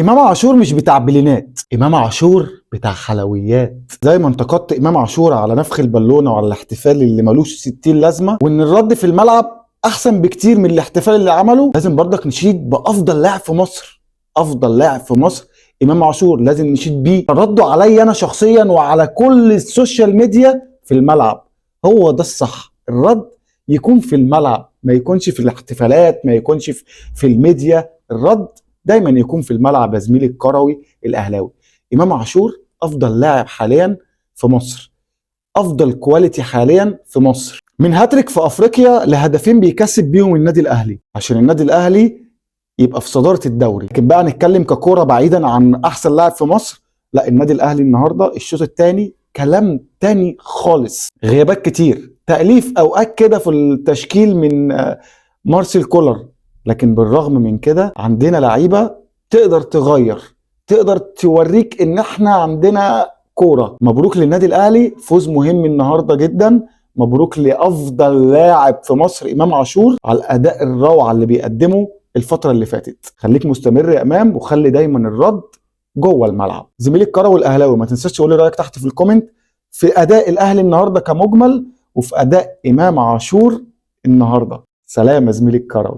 امام عاشور مش بتاع بلينات، امام عاشور بتاع حلويات. زي ما انتقدت امام عاشور على نفخ البالونة وعلى الاحتفال اللي ملوش 60 لازمه، وان الرد في الملعب احسن بكتير من الاحتفال اللي عمله، لازم برضك نشيد بافضل لاعب في مصر. افضل لاعب في مصر امام عاشور لازم نشيد بيه. ردوا عليا انا شخصيا وعلى كل ال social media في الملعب. هو ده الصح، الرد يكون في الملعب، ما يكونش في الاحتفالات، ما يكونش في الميديا. الرد دايما يكون في الملعب يا زميلي الكروي الاهلاوي. امام عاشور افضل لاعب حاليا في مصر، افضل quality حاليا في مصر، من هاتريك في افريقيا لهدفين بيكسب بيهم النادي الاهلي عشان النادي الاهلي يبقى في صدارة الدوري. لكن بقى نتكلم ككوره بعيدا عن احسن لاعب في مصر، لا، النادي الاهلي النهارده الشوط الثاني كلام تاني خالص. غيابات كتير، تأليف اوقات كده في التشكيل من مارسيل كولر، لكن بالرغم من كده عندنا لعيبة تقدر تغير، تقدر توريك ان احنا عندنا كورة. مبروك للنادي الاهلي، فوز مهم النهارده جدا. مبروك لافضل لاعب في مصر امام عاشور على الاداء الروعة اللي بيقدمه الفترة اللي فاتت. خليك مستمر يا امام، وخلي دايما الرد جوه الملعب. زميلي الكروي الاهلاوي، ما تنساش تقول لي رايك تحت في ال comment في اداء الاهلي النهارده كمجمل، وفي اداء امام عاشور النهارده. سلام يا زميلي الكروي.